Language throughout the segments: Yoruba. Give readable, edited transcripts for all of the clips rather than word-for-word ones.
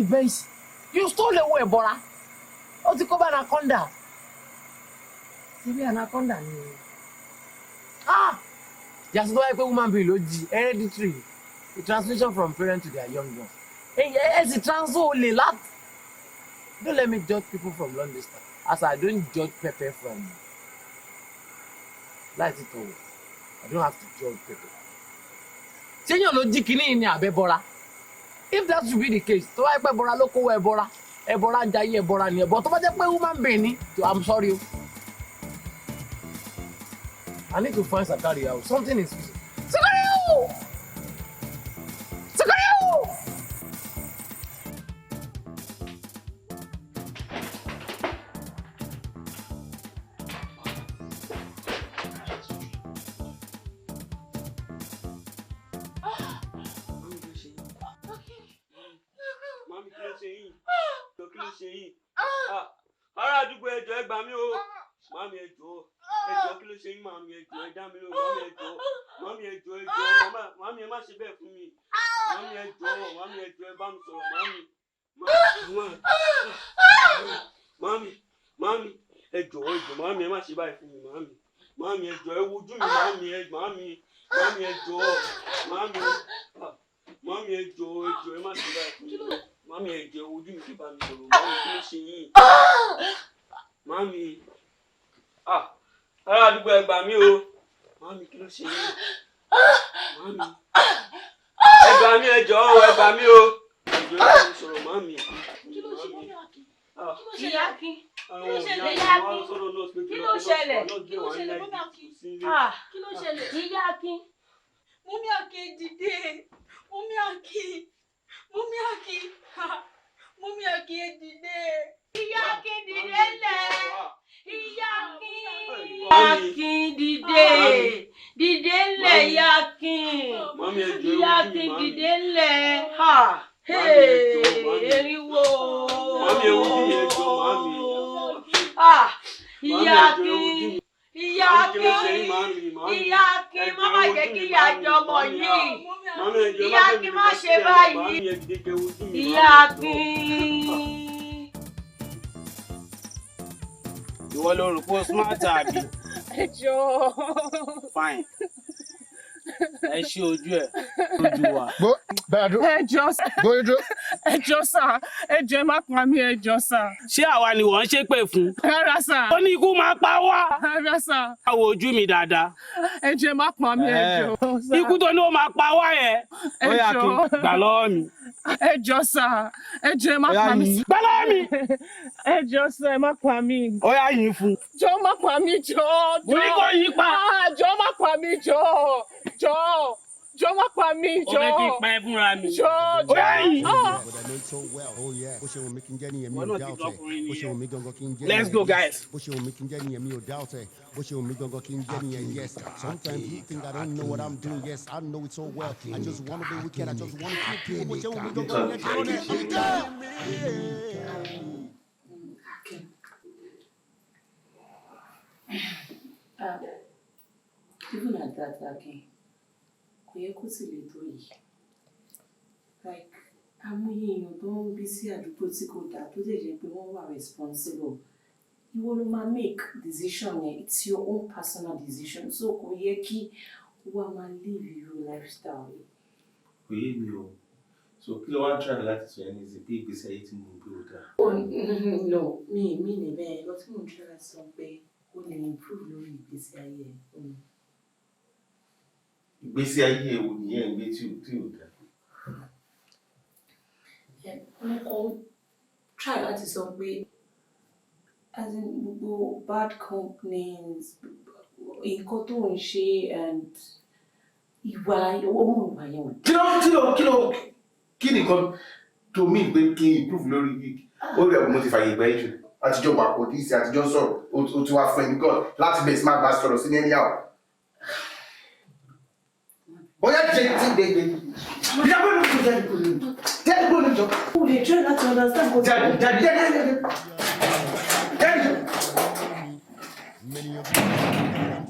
Lórí bench. You stole owó ẹ̀bọra. Ó ti kó bá anaconda. Ṣebí anaconda ni? Ah! Yàtọ̀ tó wáyé pé human being ló jí, hereditary, the transmission from parent to their young ones. Ẹ ẹ sì transfer olè láti. Don't let me judge people from long distance as I don't judge pepper from láti tọ̀wọ̀. I don't have to judge pepper. Ṣéyàn ló jí kínní ní àbẹ́bọ́ra? If that should be the case, tó wáyé pé ẹbọra ló kówó ẹbọra, ẹbọra ń jayé ẹbọra ni ẹbọ. Tó bá jẹ́ pé human being ni, I'm sorry o. I need to find Sakaria. Something is missing. Sakaria! Sakaria! Mami, kí ló ṣe yín? Kí ló ṣe yín? Ah, ará àdúgbò, ẹ jọ̀ọ́, ẹ gbà mí o. Mami, ẹ jọ̀ọ́, ẹ jọ̀ọ́, kí ló ṣe yín? Mami, ẹ jọ̀ọ́, ẹ dá mi lóhùn. Mami, ẹ jọ̀ọ́, mami, ẹ jọ̀ọ́, ẹ jọ̀ọ́, mami, ẹ má ṣe bẹ́ẹ̀ fún mi. Mami, ẹ jọ̀ọ́, mami, ẹ jọ̀ọ́, ẹ bá mi sọ̀rọ̀, mami. Mami, mami, ẹ jọ̀ọ́, ẹ jọ̀ọ́, mami, ẹ má ṣe báyìí fún mi, mami. Mami, ẹ jọ̀ọ́, ẹ wojú mi, mami, ẹ mami, mami, ẹ jọ̀ọ́, mami, ah, mami, ẹ jọ̀ọ́, ẹ jọ̀ọ́, ẹ má ṣe báyìí fún mi. Mami, ẹ jọ̀ọ́, ẹ wojú mi kí bá mi sọ̀rọ̀, mami, kí ló ṣe yín? Mami, ah, ará àdúgbò, ẹ gbà mí o. Mami, kí ló ṣe yín? Mami, ẹ gbà mí, ẹ jọ̀ọ́ o, ẹ gbà mí o. Ẹ jọ̀ọ́, ẹ bá mi sọ̀rọ̀, mami. Kí ló ṣe mummy Akin? Ah, Kí ló ṣẹlẹ̀? Akin. Àwọn Kí ló ṣẹlẹ̀? ìyá mi wá sọ̀rọ̀ nọ́ọ̀sì pé Kí kí ló lọ pé ṣẹlẹ̀? nọ́ọ̀sì Kí ló wà ní ṣẹlẹ̀, mummy ICU Akin? sí ilé. Ah, Kí ló ṣẹlẹ̀? Ìyá Akin. Mummy Akin, dìde. Mummy Akin. Mummy Akin. Mummy Akin, dìde. Ìyá Akin, dìde lẹ̀. Ìyá Akin. Mami. Akin, dìde. Dìde ńlẹ̀, Ìyá Akin. Mami, ẹ jọ̀ọ́, ẹ Ìyá wojú mi, Akin, mami. dìde ńlẹ̀. Ha. Mami, ẹ jọ̀ọ́, mami. Eriwo. Mami, ẹ wojú mi, ẹ jọ̀ọ́, mami. Ah, Mami, Ìyá ẹ jọ̀ọ́, ẹ wojú Akin. mi. Ìyá Mami, kí ló ṣe Akin. yín, mami, mami? Ìyá Akin, Ẹ má jọ̀ọ́, má ẹ jẹ́ wojú kí mi, ìyá mami, jẹ ọmọ mami, yìí. ah. Mami, ẹ jọ̀ọ́, ẹ Ìyá má fẹ́ Akin, mi má nìkan ṣe sílẹ̀ lọ, báyìí. mami, ẹ dìde kẹ́ wojú mi, Ìyá mami, ẹ jọ̀ọ́. Akin. Ìwọ ló rò pé o smart, àbí? Ẹ jọ̀ọ́. Fine, ẹ ṣí ojú ẹ lójú wa. Bó bẹ́ẹ̀ dúró. Ẹ jọ̀ọ́ sà. Bóyá dúró. Ẹ jọ̀ọ́ sà. Ẹ jọ̀ọ́, ẹ má pa mí, ẹ jọ̀ọ́ sà. Ṣé àwa ni wọ́n ń ṣépè fún? Rárá sà. Ó ní ikú máa pa wá. Rárá sà. Àwọ̀ ojú mi dáadáa. Ẹ jọ̀ọ́, ẹ má pa mí, ẹ jọ̀ọ́ sà. Ikú tó ní ó máa pa wá yẹn. Ẹ Ó yá kí jọ̀ọ́. gbà lọ́wọ́ mi. Ẹ jọ̀ọ́ sà. Ẹ jọ̀ọ́, ẹ má pa mí. Gbà lọ́wọ́ mi. Ẹ jọ̀ọ́ sà, ẹ má pa mí. Ó yá, yín fún. Jọ̀ọ́, má pa mí, jọ̀ọ́. Mo ní kó yín pa. Ah, jọ̀ọ́, má pa mí, jọ̀ọ́. Jọ̀ọ́. Jọ̀ọ́, má pa mí, Ó fẹ́ kí n jọ̀ọ́. pa ẹ́ fúnra mi. Jọ̀ọ́, Ó yá jọ̀ọ́. yín. Ah. But I know it so well. Oh yeah. Bó ṣe wù mí kí n jẹ́ nìyẹn, mi Wọ́n ò náà ti doubt ẹ̀. dọkùnrin Bó ṣe nìyẹn. wù mí gangan kí n jẹ́ Let's nìyẹn, go, yes. guys. Bó ṣe wù mí kí n jẹ́ nìyẹn, mi ò doubt ẹ̀. Bó ṣe wù mí gangan kí n jẹ́ nìyẹn, yes. Sometimes you think I don't know what I'm doing, yes. I know it so well. I just wanna be wicked, I just wanna kill people. Bó ṣe wù mí gangan nìyẹn, kí ló dé? I'm down. Akin. Even at that, Akin, kò yẹ kó sì lè tó yìí. Like, amúyẹ èèyàn tó ń bí sí àdúgbò tí kò dáa tó dẹ̀ jẹ́ pé wọ́n wà responsible. Ìwọ ló máa make decision yẹn. It's your own personal decision. So kò yẹ kí wàá máa live irú lifestyle yìí. Kò yé mi o. So kí ló wá ń try láti sọ yẹn ní ìsìn, pé ìgbésí ayé tí mo ń gbé ò dáa? Oh, no, mi ní bẹ́ẹ̀. Lọ tí mò ń try láti sọ pé o lè improve lórí ìgbésí ayé ẹ̀. Ìgbésí ayé èwo nìyẹn ń gbé tí ò dáa? Mo kàn try láti sọ pé, as in, gbogbo bad companies, nǹkan tó ń ṣe and ìwà ohun ìwà yẹn ò Kí ló kí ni nǹkan tó mí pé kí n improve lórí? Ó rẹ̀, mo ti fàyè gbà jù. Àtijọ́ wà kò dí sí, àtijọ́ sọ̀rọ̀, ó ti wá fún ẹni god láti bẹ̀rẹ̀ sí máa gba sọ̀rọ̀ sí ní anyhow. Ó yá, jẹ́ tí gbé gbé. Ìyá mi ló jáde kúrò nínú. Jáde kúrò nínú jọ. O lè try láti understand kò Jáde, jáde, jáde, jáde. Jáde.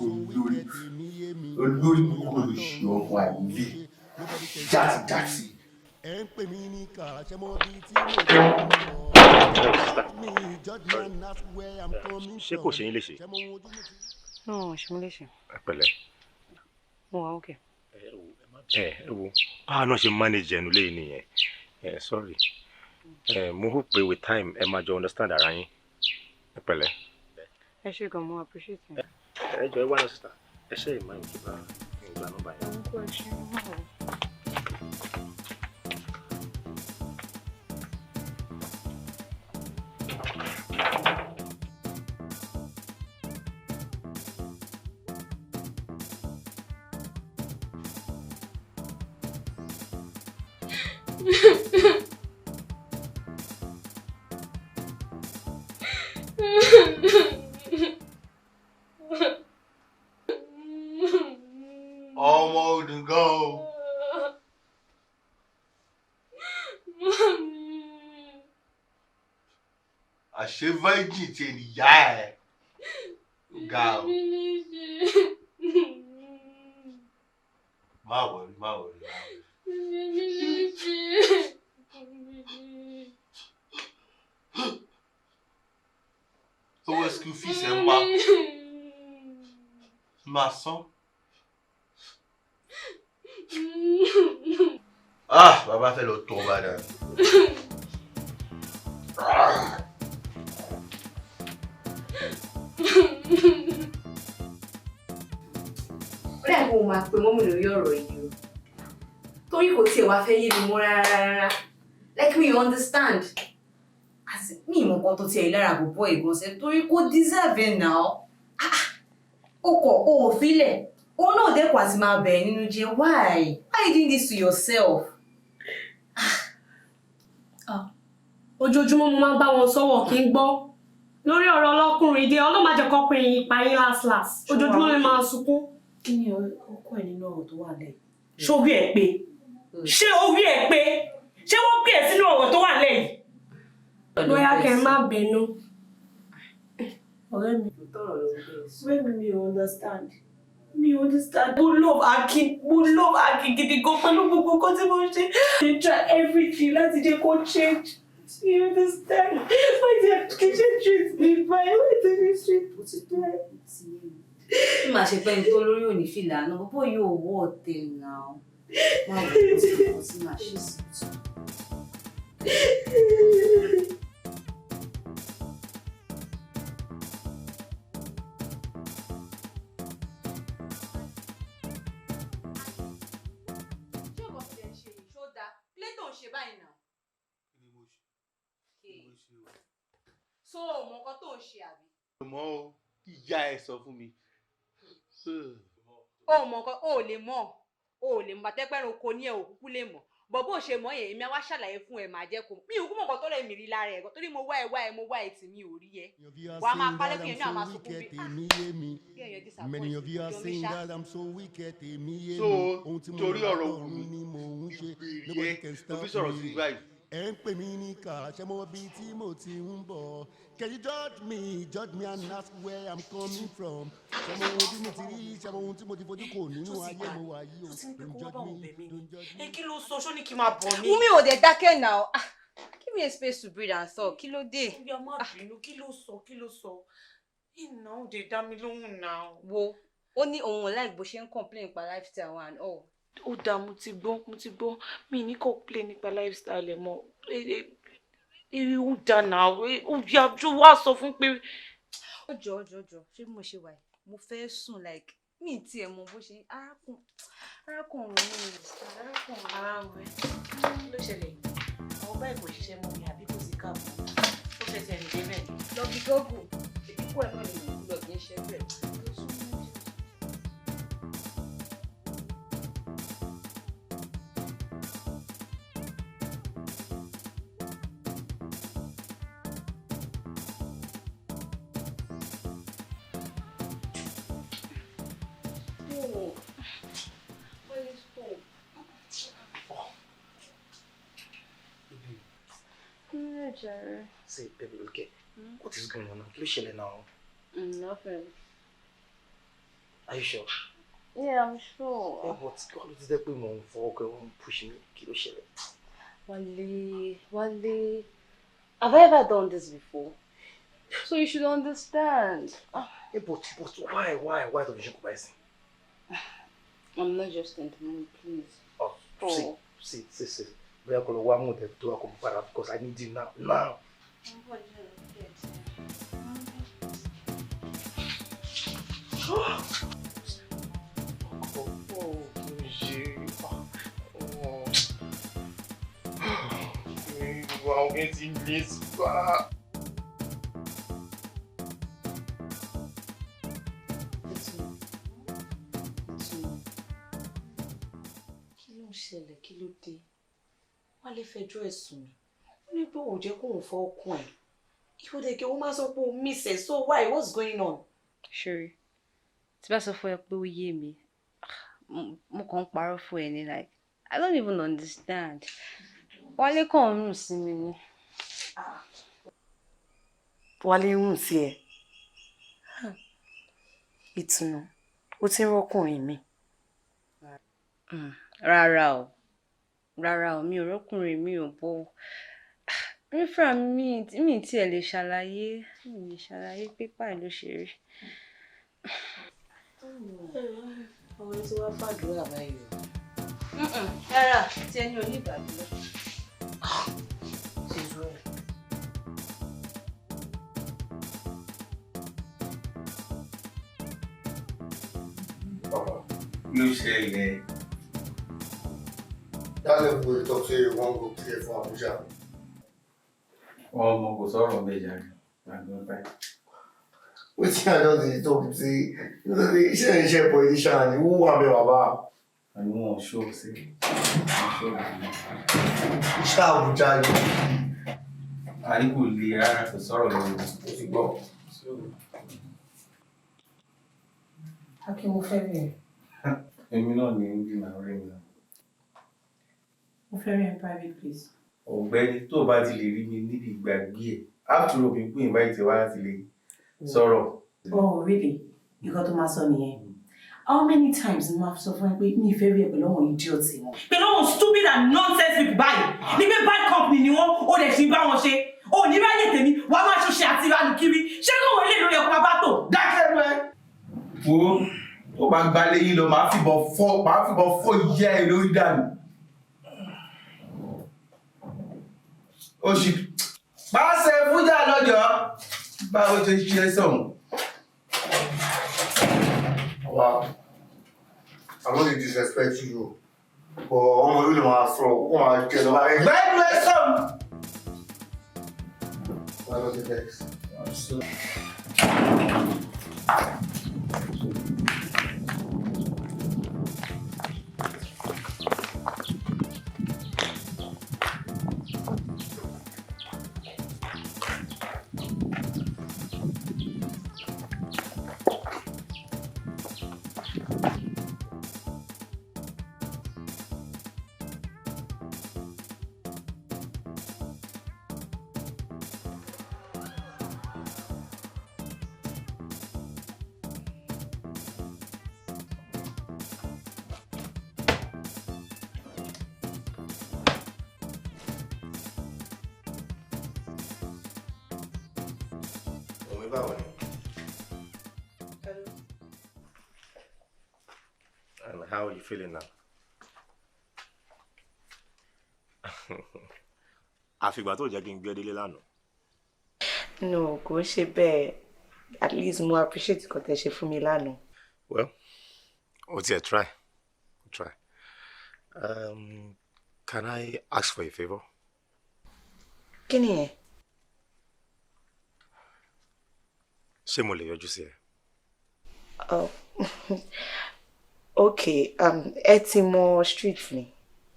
Olórí olórí burúkú, olùṣe ọmọ àìlè játijàti. Ẹ ń pè mí ní kàṣẹ mọ́ bíi tí mo ti ń bọ̀. Mi judge man ask where I'm coming Ṣé kò ṣe yín léṣe? Ṣé mo wojú mi ti. No, ṣe mo léṣe. Ẹ pẹ̀lẹ́. Mo wà okay. Ẹ wo báwa náà ṣe manage ẹnu léyìn nìyẹn. Ẹ sorry. Ẹ mo hope pé with time ẹ máa jọ understand ara yín. Ẹ pẹ̀lẹ́. Ẹ ṣé gan, mo appreciate it. Ẹ jọ ẹ wá náà sísá. Ẹ ṣe ìmọ̀ ìgbà ìgbà nọ́mbà yẹn. Ọmọ ọdún gan o. Àṣé virgin ti nìyá ẹ ga o. Má wọrí, má wọrí, má wọrí. Owó school fees ẹ ń pa máa san. Ah, bàbá fẹ́ lọ tọ́ ọba dànù. Ó dà kó o máa pe mọ́mì lórí ọ̀rọ̀ yìí o, torí kò tiẹ̀ wá fẹ́ yé mi mọ́ rárá rárá. Like, me understand. As mi ìmọ̀ kan tó tiẹ̀ rí lára bọ̀bọ̀ ìgbọ̀nsẹ̀ torí kò deserve it now. Ah, ó kọ̀ ó ò filẹ̀, òun náà dẹ́kun àti máa bẹ̀rẹ̀ nínú jẹ́. Why you doing this to yourself? Ojoojúmọ́ mo máa ń bá wọn sọ́wọ́ kí n gbọ́ lórí ọ̀rọ̀ ọlọ́kùnrin dé ọlọ́màjẹkọkùnrin yìí pa yín last last, ojoojúmọ́ mi máa sunkún. Kí ni ọkọ ẹ nínú ọ̀rọ̀ tó wà lẹ́yìn? Ṣé orí ẹ pé? Ṣé orí ẹ pé? Ṣé wọ́n pè ẹ́ sínú ọ̀rọ̀ tó wà lẹ́yìn? Bóyá kẹ́ ẹ má bínú. Ọ̀rẹ́ mi, ọ̀rẹ́ mi, mi ò understand. Mi ò understand. Mo love Akin, mo love Akin gidi gan pẹ̀lú gbogbo nǹkan tí mo ń ṣe. I try everything láti jẹ́ kó change. You understand? Why did you treat me by? Why did you treat me by? Bí màá ṣe pẹ́ ní tó lórí òní fìlà náà, bọ́bọ́ yóò wọ́ ọ̀tẹ̀ náà. Má wọ ọ́ sí nǹkan tí màá ṣe sí. Ṣé nǹkan tó lè ṣe yìí ṣó dáa? Kílé tó ń ṣe báyìí náà? So o mọ nǹkan tó ń ṣe àbí? Mọ o, ìyá ẹ sọ fún mi. O mọ nǹkan, o ò lè mọ̀, o ò lè mọ̀ àtẹ́pẹ́rún oko ní ẹ̀ òkúkú lè mọ̀. Bọ̀ bó ṣe mọ̀ yẹn, èmi á wá ṣàlàyé fún ẹ, màá jẹ́ kó mi ò kú mọ̀ nǹkan tó rẹ̀ mí rí lára ẹ̀ gan, torí mo wá ẹ wá ẹ mo wá ẹ tì mí ò rí ẹ. Wà á máa palẹ́kùn yẹn náà máa sunkún bí ah bí ẹ̀yàn disappoint Many of you are jọ mí saying ṣá. that I'm so wicked, èmi yé So, mi. Ohun tí mo torí rà ọ̀rọ̀ lọ́rùn Wùmí, ni mò ń ṣe. ìbéèrè Nobody ẹ can ló stop fi sọ̀rọ̀ sí me. báyìí. Ẹ ń pè mí ní kàṣẹ mọ́ bí tí mo ti ń bọ̀. Can you judge me, judge me and ask where I'm coming from? Ṣé mo ohun tí mo ti rí, ṣé mo ohun tí mo ti fojú kò nínú ayé mo wà yìí o? Don't judge me, don't judge me. Ẹ kí ló sọ? Ṣó ní kí n máa bọ̀ ni? Wúmi ò dẹ̀ dákẹ́ náà. Ah, give me a space to breathe and talk. Kí ló dé? Ìyá má bínú, kí ló sọ? Kí ló sọ? Ìnà ò dé dá mi lóhùn náà. Wo, ó ní òun ò like bó ṣe ń complain pa lifestyle and all. Ó dáa, mo ti gbọ́, mo ti gbọ́. Mi ní complain nípa lifestyle ẹ̀ mọ́. Ó dáa náà, ó yá jó wá sọ fún pé. Ó jọ jọ jọ, ṣé bí mo ṣe wà yìí? Mo fẹ́ sùn like mi ì tiẹ̀ mọ bó ṣe arákùnrin mi arákùnrin. Ara ń rẹ̀ kí ló ṣẹlẹ̀? Àwọn báyìí kò ṣiṣẹ́ mọ́ mi àbí kò sí káàbù. Ó fẹsẹ̀ rìn débẹ̀ ni. Lọ bí gọ́gù, ìdíkù ẹ̀ náà ni mò ń lọ kì í ṣe bẹ́ẹ̀. Say, baby, okay. What is going on now? Kí ló ṣẹlẹ̀ now? Nothing. Are you sure? Yeah, I'm sure. Yeah, but kí wàá ló ti jẹ́ pé mò ń fọwọ́ kẹ́ wọ́n ń push mi? Kí ló ṣẹlẹ̀? Wale, Wale, have I ever done this before? So you should understand. Hey, but why don't you go buy? I'm not just in the mood, please. Oh, see. We are going to one more to because I need you now. Now. Wow, it's in this. Kí ló ń ṣẹlẹ̀? Kí ló dé? Wálé fẹjọ́ ẹ̀sùn mi. Ó ní pé òun jẹ́ kóun fọ́ ọkùn ẹ̀. Ìwọ dẹ̀ kí ó máa sọ pé òun miss ẹ̀. So why? What's going on? Ṣeré, tí bá sọ fún ẹ pé ó yé mi, mo kàn ń parọ́ fún ẹ ní, like, I don't even understand. Wálé kàn ń rùn sí mi ni. Wálé ń rùn sí ẹ. Ìtùnú, ó ti ń rọ́kùnrin mi. Rárá o, rárá o, mi ò rọ́kùnrin mi ò bọ́. Rífra mi mi tiẹ̀ lè ṣàlàyé, mi lè ṣàlàyé pé báyìí ló ṣe rí. Ọ̀rẹ́ tí wàá fàdúrà báyìí o. Rárá, tí ẹni onígbàdúrà. Ló ṣẹlẹ̀. That level wey talk say you wan go clear for Abuja. Ọmọ kò sọ̀rọ̀ bẹ́ẹ̀ jàre, gbàgbọ́ báyìí. Wetin I just dey talk be say, you know say iṣẹ́ iṣẹ́ politician ni who wan be baba. Àní wọn ò ṣó sí. Iṣẹ́ Abuja ni. Àní kò le rárá, kò sọ̀rọ̀ lọ́wọ́. O ti gbọ́. Akin, mo fẹ́ rí ẹ. Èmi náà ní ń bí màá rí mi náà. Mo fẹ́ rí ẹ private place. Ọ̀gbẹ́ni, tó o bá ti lè rí mi níbi ìgbàgbé ẹ̀, after all, mi kú invite wá láti lè sọ̀rọ̀. Oh, really? Nǹkan tó máa sọ nìyẹn. How many times ni máa sọ fún ẹ pé mi ì fẹ́ rí ẹ pẹ̀lú àwọn idiot wọn? Pẹ̀lú àwọn stupid and nonsense people báyìí. Ní pé bad company ni wọ́n, ó dẹ̀ ṣì ń bá wọn ṣe. O ò ní ráyè tèmi, wàá máa ṣiṣẹ́ àti ìranù kiri. Ṣé kò wọlé lórí ẹ̀kọ́ bàbá tó? Dákẹ́ ẹ. Wo tó bá gbalé yín lọ, màá fìbọn fọ́ ìyá ẹ lórí dànù. Oṣù pàṣẹ fújà lọ́jọ́ báwo ṣe ṣe sọ̀hún. Baba, I no dey disrespect you, but ọmọ yóò lè máa sọ̀rọ̀, ó máa jẹ lọ́ba rẹ̀. Gbẹ́nu ẹ sọ̀hún. Why not the vex? And how are you feeling now? Àfìgbà tó jẹ́ kí n gbé délé lánàá. No, kò ń ṣe bẹ́ẹ̀. At least mo appreciate nǹkan tẹ́ ṣe fún mi lánàá. Well, o tiẹ̀ try. Try. Can I ask for a favour? Kí ni yẹn? Ṣé mo lè yọjú sí ẹ? Oh. Okay, ẹ ti mọ street mi.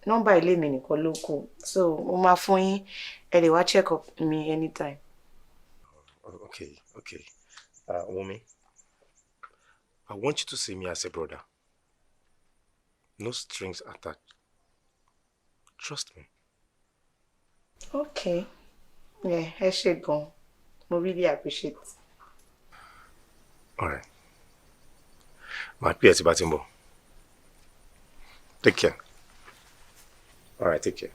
Nọ́mbà ilé mi nìkan ló kù. So, mo máa fún yín, ẹ lè wá check up mi anytime. Okay, okay. Wunmi, I want you to see me as a brother. No strings attached. Trust me. Okay. Yeah, ẹ ṣé gan. Mo really appreciate. All right. Màá pè ẹ́ tí bá ti ń bọ̀. Take care. All right, take care.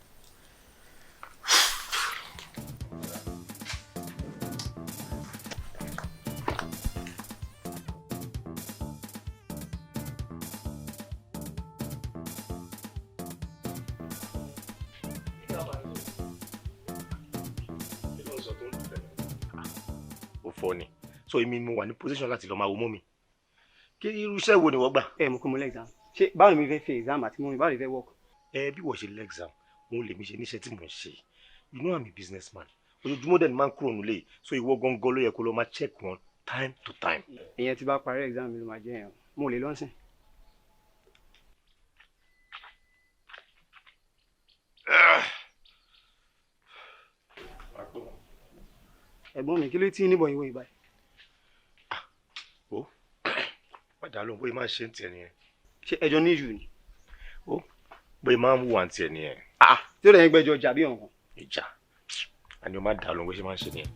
fọ́ ni. So èmi mo wà ní position láti lọ máa wo mummy. Kí irú iṣẹ́ wo ni wọ́n gbà? Ẹ mọ̀ pé mo lẹ́ exam. Ṣé báwo ni mi fẹ́ fi exam àti mummy, báwo ni fẹ́ work? Ẹ bí wọ́n ṣe lẹ́ exam, òun lèmi ṣe níṣẹ́ tí mò ń ṣe. You know I'm a businessman. Ojoojúmọ́ dẹ̀ ni máa ń kúrò nílé. So ìwọ gangan ló yẹ kó lọ máa check wọn time to time. Ìyẹn tí bá parí exam mi ló máa jẹ́ yẹn. Mo lè lọ́sìn. Ẹ̀gbọ́n mi, kí ló tí níbọ̀ ìwé ìbáyìí? Ó má dàá lóhùn, bóyá máa ń ṣe ń tiẹ̀ nìyẹn. Ṣé ẹjọ́ ní ìjù ni? Ó bóyá máa ń wùwà ń tiẹ̀ nìyẹn. Tí ó lè yẹn gbẹ́jọ jà bí ọ̀hún. Ìjà àní o má dàá lóhùn, bóyá ṣe máa ń ṣe nìyẹn.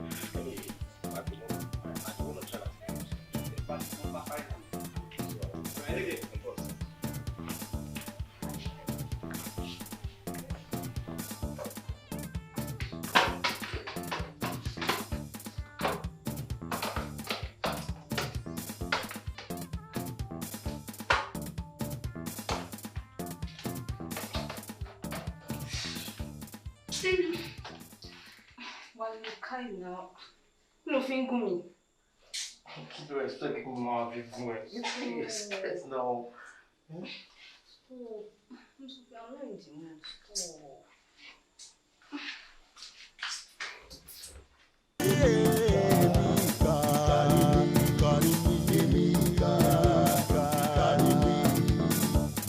Wálé, káì náà. Kí ló fi ń gún mi? Kí ló expect kí mo máa fi gún ẹ? You think you expect now? Stop. I'm sorry, I'm not in the mood. Stop.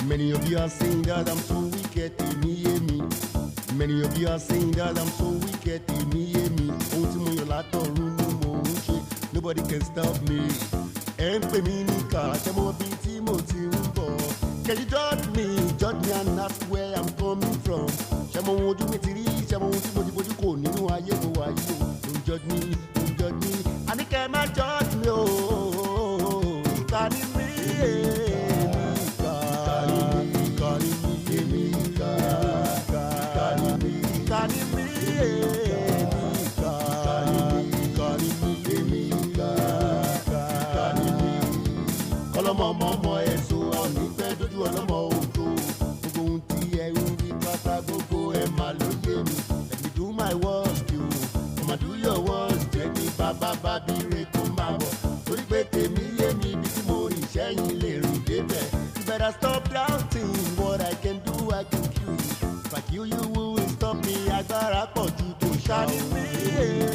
Many of you are saying that I'm so wicked, èmi yé mi. Many of you are saying that I'm so wicked, èmi yé mi. Ohun tí mo yàn látọ̀run ni mò ń ṣe, nobody can stop me. Ẹ ń pè mí níkà, ṣé mo bí tí mo ti ń bọ̀? Can you judge me and ask where I'm coming from? Ṣé mo ohun ojú mi ti rí, ṣé mo ohun tí mo ti fojú kò nínú ayé mo wà yìí o? Don't judge me, don't judge me, àní kẹ́ má judge me o. Ìkà ni mí, èmi ìkà ni mí, ìkà ni mí, èmi ìkà, ìkà ni mí, ìkà ni mí, èmi ìkà ni mí, ìkà ni mí, èmi ìkà, ìkà ni mí. Kọ́lọ́mọ ọmọ ọmọ ẹ̀sùn ọ̀nì pẹ́ dójú ọlọ́mọ òjò. Gbogbo ohun tí ẹ ń rí pátá gbogbo ẹ máa ló yé mi. Let me do my worst you, mama do your worst. Jẹ́ ní bàbá bá bí re kó máa bọ̀. Torí pé tèmi yé mi ibi tí mo rìn sẹ́yìn lè rìn débẹ̀. You better stop doubting what I can do, I can kill you. If I kill you, who will stop me? Agbára pọ̀ ju tó ṣá ni mí.